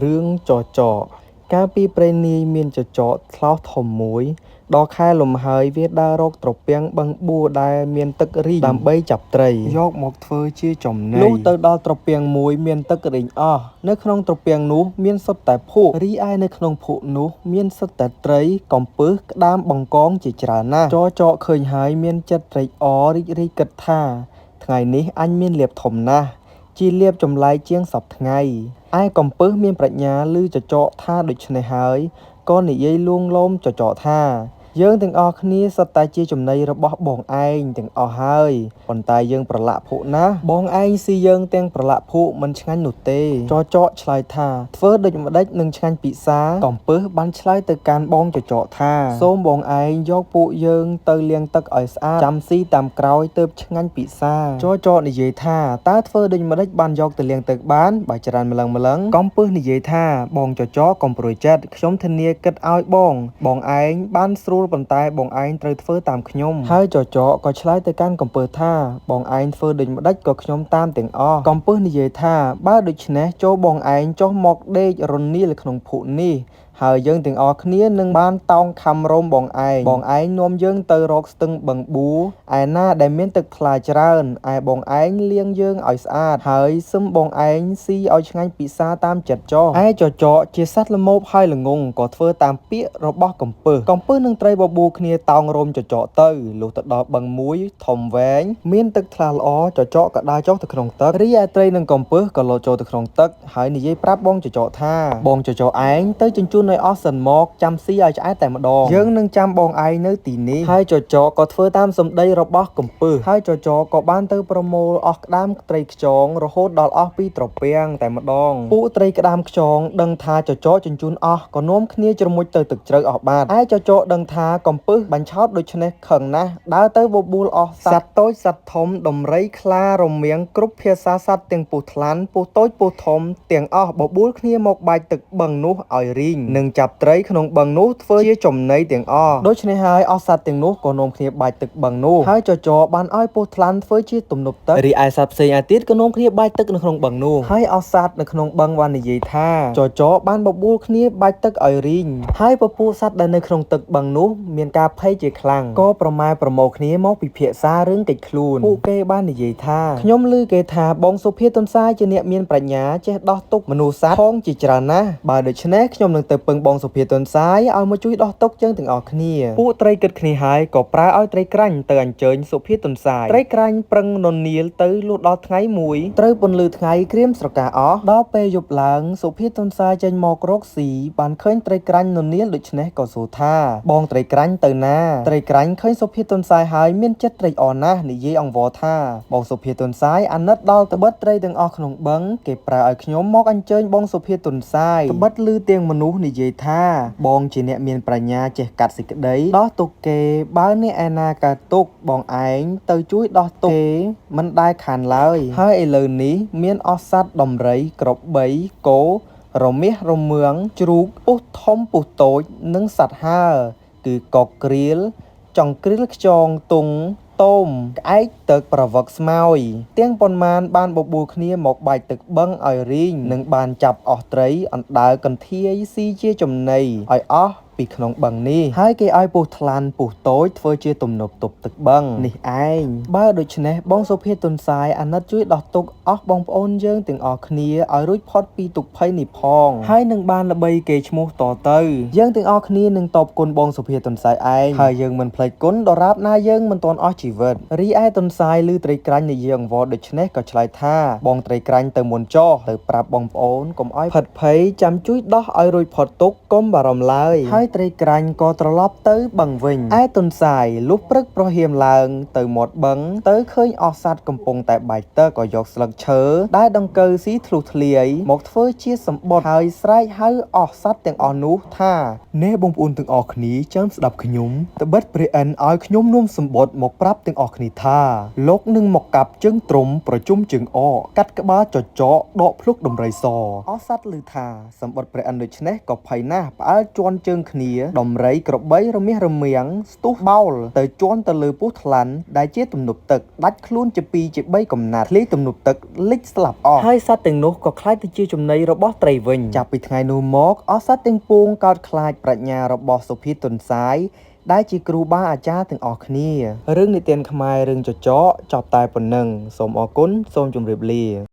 រឿងចចក កាលពីព្រេងនាយមានចចកថ្លោសធំមួយ ដល់ខែលំហើយវាដើររកត្រពាំងបឹងបួរដែលមានទឹករីងដើម្បីចាប់ត្រីយកមកធ្វើជាចំណីលុះទៅដល់ត្រពាំងមួយមានទឹករីងអស់នៅក្នុងត្រពាំងនោះមានសុទ្ធតែភក់រីឯនៅក្នុងភក់នោះមានសុទ្ធតែត្រីកំពឹសក្តាមបង្កងជាច្រើនណាស់ចចកឃើញហើយមានចិត្តត្រេកអររីករាយគិតថាថ្ងៃនេះអញមានលាភធំណាស់ជាលាភចម្លែកជាងសព្វថ្ងៃឯកំពឹសមានប្រាជ្ញាឮចចកថាដូច្នេះហើយក៏និយាយលួងលោមចចកថាយើងទាំងអស់គ្នាសុទ្ធតែជាចំណីរបស់បងឯងទាំងអស់ហើយប៉ុន្តែយើងប្រឡាក់ភក់ណាស់បងឯងស៊ីយើងទាំងប្រឡាក់ភក់មិនឆ្ងាញ់នោះទេចចកឆ្លើយថាធ្វើដូចម្ដេចនឹងឆ្ងាញ់ពិសាកំពឹសបានឆ្លើយទៅកាន់បងចចកថាសូមបងឯងយកពួកយើងទៅលាងទឹកឲ្យស្អាតចាំស៊ីតាមក្រោយទើបឆ្ងាញ់ពិសាចចកនិយាយថាតើធ្វើដូចម្ដេចបានយកទៅលាងទឹកបានបើច្រើនម្លឹងម្លឹងកំពឹសនិយាយថាបងចចកកុំព្រួយចិត្តខ្ញុំធានាគិតឲ្យបងបងឯងបានស្រួលប៉ុន្តែបងឯងត្រូវធ្វើតាមខ្ញុំហើយចចកក៏ឆ្លើយទៅកាន់កំពឹសថាបងឯងធ្វើដូចម្ដេចក៏ខ្ញុំតាមទាំងអស់កំពឹសនិយាយថាបើដូច្នេះចូលបងឯងចុះមកដេករនាលក្នុងភក់នេះហើយយើងទាំងអស់គ្នានឹងបានតោងខំរោមបងឯងបងឯងនាំយើងទៅរកស្ទឹងបឹងបួរឯណាដែលមានទឹកថ្លាច្រើនឯបងឯងលាងយើងឲ្យស្អាតហើយសឹមបងឯងស៊ីឲ្យឆ្ងាញ់ពិសាតាមចិត្តចុះឯចចកជាសត្វល្មោភហើយល្ងងក៏ធ្វើតាមពាក្យរបស់កំពឹសកំពឹសនឹងត្រីបបួលគ្នាតោងរោមចចកទៅលុះទៅដល់បឹងមួយធំវែងមានទឹកថ្លាល្អចចកក៏ដើរចុះទៅក្នុងទឹករីឯត្រីនិងកំពឹសក៏លោតចូលទៅក្នុងទឹកហើយនិយាយប្រាប់បងចចកថាបងចចកឯងទៅជញ្ជូនឲ្យអស់សិនមកចាំស៊ីឲ្យឆ្អែតតែម្ដងយើងនឹងចាំបងឯងនៅទីនេះហើយចចកក៏ធ្វើតាមសម្ដីរបស់កំពឹសហើយចចកក៏បានទៅប្រមូលអស់ក្តាមត្រីខ្យងរហូតដល់អស់ពីត្រពាំងតែម្ដងពួកត្រីក្តាមខ្យងដឹងថាចចកជញ្ជូនអស់ក៏នាំគ្នាជ្រមុជទៅទឹកជ្រៅអស់បាតឯចចកដឹងថាកំពឹសបញ្ឆោតដូច្នេះខឹងណាស់ដើរទៅបបួលអស់សត្វតូចសត្វធំដំរីខ្លារមៀងគ្រប់ភាសាសត្វទាំងពស់ថ្លាន់ពស់តូចពស់ធំទាំងអស់បបួលគ្នាមកបាច់ទឹកបឹងនោះឲ្យរីងនិងចាប់ត្រីក្នុងបឹងនោះធ្វើជាចំណីទាំងអស់ដូច្នេះហើយអស់សត្វទាំងនោះក៏នាំគ្នាបាច់ទឹកបឹងនោះហើយចចកបានឲ្យពស់ថ្លាន់ធ្វើជាទំនប់ទឹករីឯសត្វផ្សេងឯទៀតក៏នាំគ្នាបាច់ទឹកនៅក្នុងបឹងនោះហើយអស់សត្វនៅក្នុងបឹងបាននិយាយថាចចកបានបបួលគ្នាបាច់ទឹកឲ្យរីងហើយពពួកសត្វដែលនៅក្នុងទឹកបឹងនោះមានការភ័យជាខ្លាំងក៏ប្រម៉ែប្រមូលគ្នាមកពិភាក្សារឿងកិច្ចខ្លួនពួកគេបាននិយាយថាខ្ញុំឮគេថាបងសុភាទុនសាយជាអ្នកមានប្រាជ្ញាចេះដោះទុក្ខមនុស្សសត្វផងជាច្រើនណាស់បើដូច្នេះខ្ញុំនឹងទៅពឹងបងសុភាទុនសាយឲ្យមកជួយដោះទុក្ខយើងទាំងអស់គ្នាពួកត្រីគិតគ្នាហើយក៏ប្រើឲ្យត្រីក្រាញ់ទៅអញ្ជើញសុភាទុនសាយត្រីក្រាញ់ប្រឹងននាលទៅលុះដល់ថ្ងៃមួយត្រូវពន្លឺថ្ងៃក្រៀមស្រកាអស់ដល់ពេលយប់ឡើងសុភាទុនសាយចេញមករកស៊ីបានឃើញត្រីក្រាញ់ននាលដូច្នេះក៏សួរថាបងត្រីក្រាញ់ទៅណាត្រីក្រាញ់ឃើញសុភាទុនសាយហើយមានចិត្តត្រេកអរណាស់និយាយអង្វរថាបងសុភាទុនសាយអាណិតដល់ត្បិតត្រីទាំងអស់ក្នុងបឹងគេប្រើឲ្យខ្ញុំមកអញ្ជើញបងសុភាទុនសាយត្បិតឮទាំងមនុស្សនិយាយថាបងជាអ្នកមានប្រាជ្ញាចេះកាត់សេចក្តីដោះទុក្ខគេបើអ្នកឯណាកើតទុក្ខបងឯងទៅជួយដោះទុក្ខគេមិនដែលខានឡើយហើយឥឡូវនេះមានអស់សត្វដំរីក្របីគោរមាសរមឿងជ្រូកពស់ធំពស់តូចនិងសត្វហើរគឺកកក្រៀលចង្គ្រៀលខ្យងទុងតោមក្អែកទឹកប្រវឹកស្មោយទាំងប៉ុន្មានបានបបួលគ្នាមកបាច់ទឹកបឹងឲ្យរីងនិងបានចាប់អស់ត្រីអណ្ដើកន្ធាយស៊ីជាចំណីឲ្យអស់ពីក្នុងបឹងនេះហើយគេឲ្យពស់ថ្លាន់ពស់តូចធ្វើជាទំនប់ទប់ទឹកបឹងនេះឯងបើដូច្នេះបងសុភាទុនសាយអាណិតជួយដោះទុក្ខអស់បងប្អូនយើងទាំងអស់គ្នាឲ្យរួចផុតពីទុក្ខភ័យនេះផងហើយនឹងបានល្បីគេឈ្មោះតទៅយើងទាំងអស់គ្នានឹងតបគុណបងសុភាទុនសាយឯងហើយយើងមិនភ្លេចគុណដរាបណាយើងមិនទាន់អស់ជីវិតរីឯទុនសាយឮត្រីក្រាញ់និយាយអង្វរដូច្នេះក៏ឆ្លើយថាបងត្រីក្រាញ់ទៅមុនចុះទៅប្រាប់បងប្អូនកុំឲ្យផិតភ័យចាំជួយដោះឲ្យរួចផុតទុក្ខកុំបារម្ភឡើយហើយត្រីក្រាញ់ក៏ត្រឡប់ទៅបឹងវិញឯទុនសាយលុះព្រឹកប្រហៀមឡើងទៅមាត់បឹងទៅឃើញអស់សត្វកំពុងតែបាច់ទឹកក៏យកស្លឹកឈើដែលដង្កូវស៊ីធ្លុះធ្លាយមកធ្វើជាសម្បុតហើយស្រែកហៅអស់សត្វទាំងអស់នោះថាណែបងប្អូនទាំងអស់គ្នាចាំស្ដាប់ខ្ញុំត្បិតព្រះឥន្ទឲ្យខ្ញុំនាំសម្បុតមកប្រាប់ទាំងអស់គ្នាថាលោកនឹងមកកាប់ជើងទ្រុំប្រជុំជើងអកកាត់ក្បាលចចកដកភ្លុកដំរីសអស់សត្វឮថាសម្បុតព្រះឥន្ទដូច្នេះក៏ភ័យណាស់ផ្អើលជន់ជើង គ្នាដំរីក្របីរមាសរមាំងស្ទុះបោលទៅជាន់ទៅលើពស់ថ្លាន់ដែលជាទំនប់ទឹកដាច់ខ្លួនជាពីរជាបីកំណាត់ធ្លាយទំនប់ទឹកលិចស្លាប់អស់ហើយសត្វទាំងនោះក៏ក្លាយទៅជាចំណីរបស់ត្រីវិញចាប់ពីថ្ងៃនោះមកអស់សត្វទាំងពួងកោតខ្លាចប្រាជ្ញារបស់សុភាទន្សាយដែលជាគ្រូបាអាចារ្យទាំងអស់គ្នារឿងនិទានខ្មែររឿងចចកចប់តែប៉ុណ្ណឹងសូមអរគុណសូមជម្រាបលា។